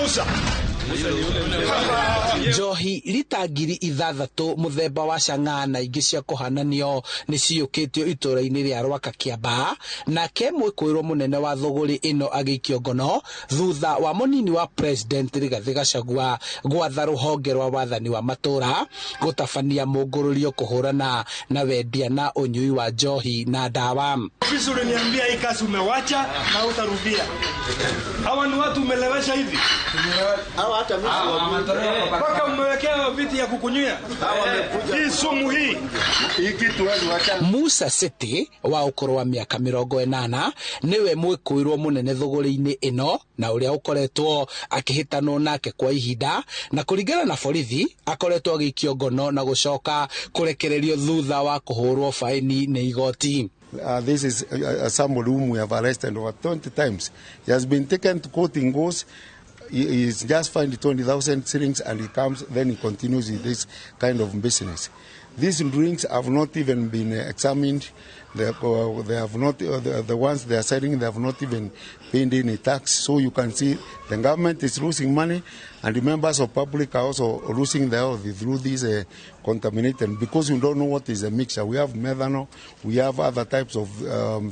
Musa. Njohi rita 6000 mũthemba wa cang'aa na ingĩ cia kũhananio nĩ ciyũkĩtio itũũra-inĩ rĩa Rwaka Kĩambaa, nake mwĩkũĩrwo mũnene wa thũgũrĩ ĩno agĩikio ngono thutha wa mũnini wa President Rigathĩ Gachagua gwatha rũhonge rwa wathani wa matũũra gũtabania mũngũrũrio kũhũrana na wendia na ũnyui wa njohi na ndawa. Ofisi uliniambia hii kazi umewacha na utarudia. Hawa ni watu umelewesha hivi. Mpaka umewekea viti ya kukunywia. Hii sumu hii. Musa City wa ũkũrũ wa mĩaka 80 nĩwe mwĩkũĩrwo mũnene thũgũrĩ-inĩ ĩno na ũrĩa ũkoretwo akĩhĩtanwo nake kwa ihinda, na kũringana na borithi akoretwo agĩikio ngono na gũcoka kũrekererio thutha wa kũhũrwo baĩni nĩ igoti. This is somebody whom we have arrested over 20 times. He has been taken to court in Gos. He is just fined 20,000 shillings and he comes, then he continues with this kind of business. These drinks have not even been examined. They have not, the ones they are selling, they have not even paid any tax. So you can see the government is losing money, and the members of public are also losing their health through these contaminated, because we don't know what is a mixture. We have methanol, we have other types of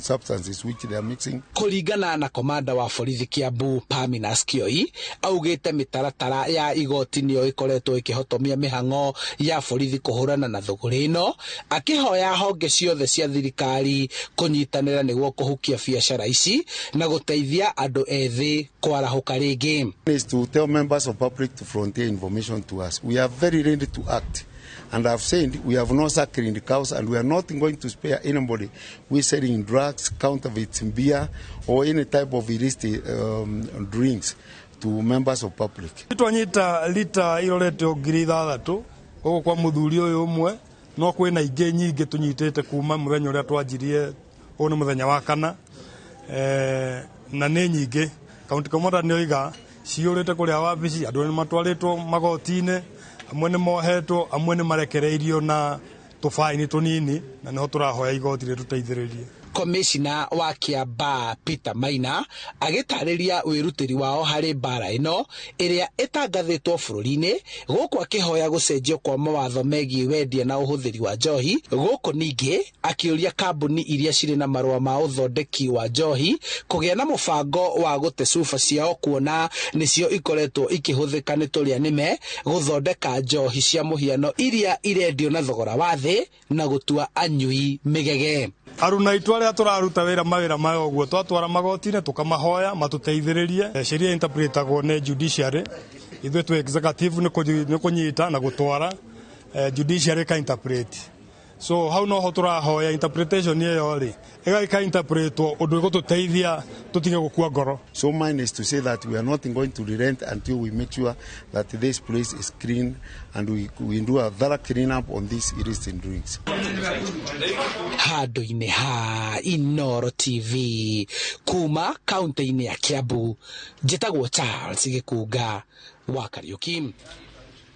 substances which they are mixing. Kũringana na komanda wa borithi Kiambu Paminas Kioi, augĩte mĩtaratara ya igoti nĩyo ĩkoretwo ĩkĩhotomia mĩhang'o ya borithi kũhũrana na thũgũrĩ ĩno, akĩhoya honge ciothe cia thirikari kũnyitanĩra nĩguo kũhukia biacara ici na gũteithia andũ ethĩ kwarahũka rĩngĩ. Is to tell members of public to frontier information to us. We are very ready to act. And I've said we have no suckling cows, and we are not going to spare anybody who is selling drugs, counterfeit beer, or any type of illicit drinks to members of public. Twanyita lita irorete 6000 gũkũ kwa mũthuri ũyũ ũmwe, no kwĩna ingĩ nyingĩ tũnyitĩte kuma mũthenya ũrĩa twanjirie, ũyũ nĩ mũthenya wa kana, na nĩ nyingĩ. County Commander nĩ oiga ciyũrĩte kũrĩa wabici, andũ nĩ matwarĩtwo magoti-inĩ, amwe nĩ mohetwo, amwe nĩ marekereirio na tũbaini tũnini, na nĩho tũrahoya igoti rĩtũteithĩrĩrie. Komishina wa Kiambaa Peter Maina agĩtarĩria wĩrutĩri wao harĩ mbara ĩno ĩrĩa ĩtangathĩtwo bũrũri-inĩ, gũkũ akĩhoya gũcenjio kwa mawatho megiĩ wendia na ũhũthĩri wa njohi. Gũkũ ningĩ akĩũria kambuni iria cirĩ na marũa ma ũthondeki wa njohi kũgĩa na mũbango wa gũte cuba ciao, kuona nĩcio ikoretwo ikĩhũthĩka nĩ tũrĩa nĩme gũthondeka njohi cia mũhiano iria irendio na thogora wa thĩ na gũtua anyui mĩgege. Aruna aitũ arĩa tũraruta wĩra mawĩra maya ũguo twatwara magoti-inĩ tũkamahoya matũteithĩrĩrie. Sheria interpretagwo nĩ judiciary, ithuĩ twĩ executive nĩ kũnyita na gũtwara, judiciary ka interpret. So hau noho tũrahoya interpretation ĩyo rĩ ĩgagĩka interpretwo ũndũ ĩgũtũteithia tũtige gũkua ngoro. So mine is to say that we are not going to relent until we make sure that this place is clean and we do a thorough clean up on these illicit drinks. Handũ-inĩ ha Inooro TV kuma kaunti-inĩ ya Kiambu, njĩtagwo Charles Gĩkunga wa Kariuki.